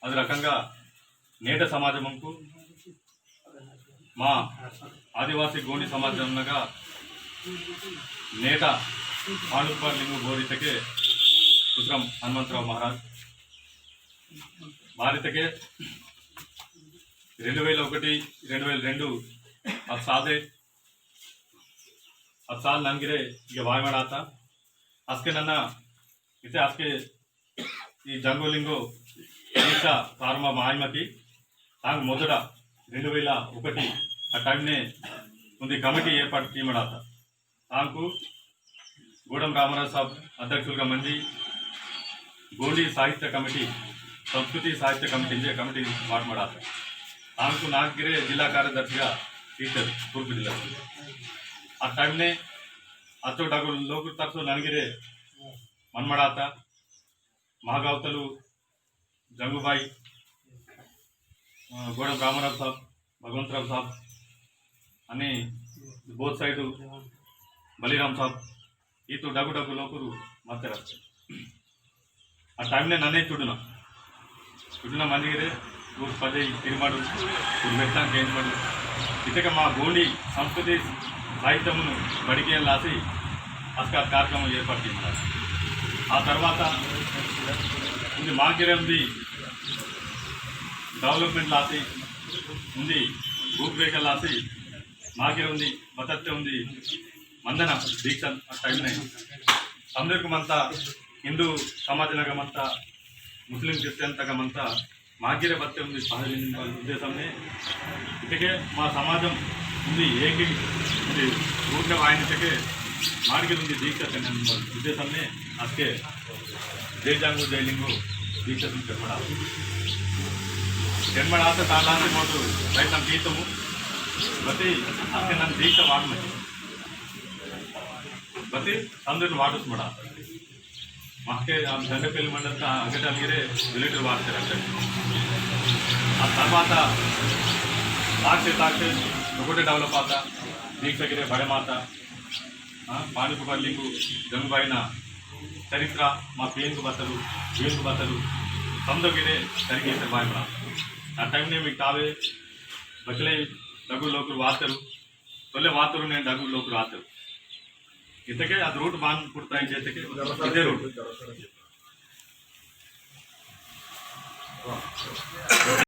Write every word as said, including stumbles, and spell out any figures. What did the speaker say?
अदे रकंगा नेट समाजमंकु मा आदिवासी गोंडी समाजमनगा नेटा पांडुकुपार लिंगो बोरितके पुत्रम हनुमंतराव महाराज बारितके रेंडु वेल ओकटी, रेंडु वेल रेंडु अद सालदे, अद साल ननगिरे इगे वायमड़ाता। अस्के नन्ना इते अस्के ई जंगो लिंगो दीक्षा प्रारंभ मायमकी तांग मोदटा रेंडु वेल ओकटी आ टाइमने उंदी कमिटी एर्पाटु कीमड़ाता। तांकु गूडम रामराव साहब अध्यक्षुलुगा मंजी गोंडी साहित्य कमिटी, संस्कृति साहित्य कमिटी इंजे कमिटी वाटमड़ाता। तांकु नागिरे जिला कार्यदर्शिगा कीतेर तूर्पु जिला। आ टाइमने अचो डगु लोकु तरसो ननगिरे मनमड़ाता। महागावतलु जंगुबाई, अ, गोडम रामाराव साहब, भगवंतराव साहब, अनि बोथ साइड बलिराम साहब, इतु डगु डगु लोकुरु मत्तेर। आ टाइमने नन्ने चुडुना, चुडुना मंदिरे ऊर पदे तिरमडु, ऊर मेत्तां केंजमडु। इतके मा गोंडी संस्कृति साहित्यमुनु बड़िकेन लासी अस्का कार्यक्रम एर्पाटु कीमड़ा। आ तरवाता उंदी मागिरे उंदी development लासी, उंदी रूपरेखा लासी, मागिरे उंदी बतत्ते उंदी मंदना दीक्षा आ टाइमने समदेर्क मंता हिंदू समाजनगा मंता मुस्लिम क्रिश्चियन तगा मंता मागिरे बत्ते उंदी पहल उद्देशमने इतके मा समाजम उंदी एकी उंदी ऊर्ने वायनितके मागिरे उंदी दीक्षा तेने उद्देशमने अस्के जय जंगु जय लिंगु दीक्षा तुम चर्मड़ा। चर्मड़ा से तालांति मोटु प्रयत्न कीतमु। बती अस्के नन दीक्षा वाडमे। बती समदेर्क वाडुस मड़ा। माके आ दंडपल्ली मंडल का अगट अलगिरे village वार्ते रखते। आ तरवाता ताकते ताकते रोगोटे develop आता, दीक्षा गिरे बड़े माता, हाँ, पांडुकुपार लिंगु जंगुबाईना चरित्र, मा पेंगु बतलु, पेंगु बतलु, समदो गिरे सरिगे इतर बाय मड़ा। आ टाइमने मी तावे बचले डगु लोकुर वातरु, तोले वातरु ने डगु लोकुर वातरु। इतके अद route बान पुरता इंजेतके इदे route।